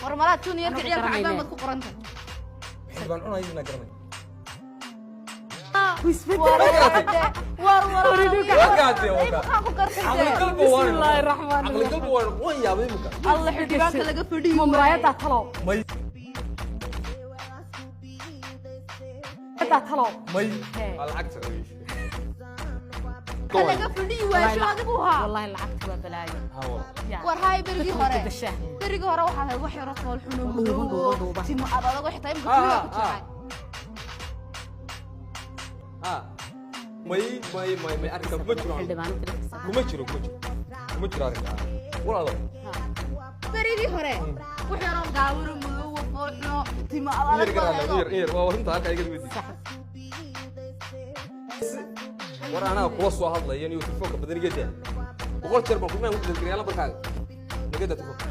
War malaa juniorka Anagu ciyaalka garanayne. Cabaan baad ku qorantay. Xildhibaan cunaya inaa garanay. War war. Waa gaadee, waa gaadee. Maxaa ku gartay? Caqli galba waan. Bismillaahi raxmaani Caqli galba waan yaabay imika. Alla, xildhibaanka laga fadhiyo. Ma muraayadaa talow? May. Muraayadaa talow? May. Hee. Waa lacagta. Laga fadhiyo waasho adigu haa. Wallaahi lacagtu waa balaayo. Hawo. Ya. War haay, berigii hore. Bedeshaa. Berigii hore waxaa ahayd wax yaro fool xuno. Dhuuban, Madow. Dhuuban, dhuuban. Timo ad adag, xitaa imika Ah, timaha ku ah. jiraan. Ha. May, may, may, may, arrinka kuma jiro. Xildhibaanada laftiisa. Kuma jiro, kuma jiro. Kuma jiro arrinka. Walaalo. Berigii hore wax yaroo gaawano, madow, fool xuno, timo ad Yar adag baa garaan, ahayd. yar, yar, waa runta halka iga weydiisay. War anaa kula soo hadlaya iyo telefoonka badan iga daa. 100 jeer baan ku maan ku dilgeliyaa lambarkaaga. Naga daa telefoonka.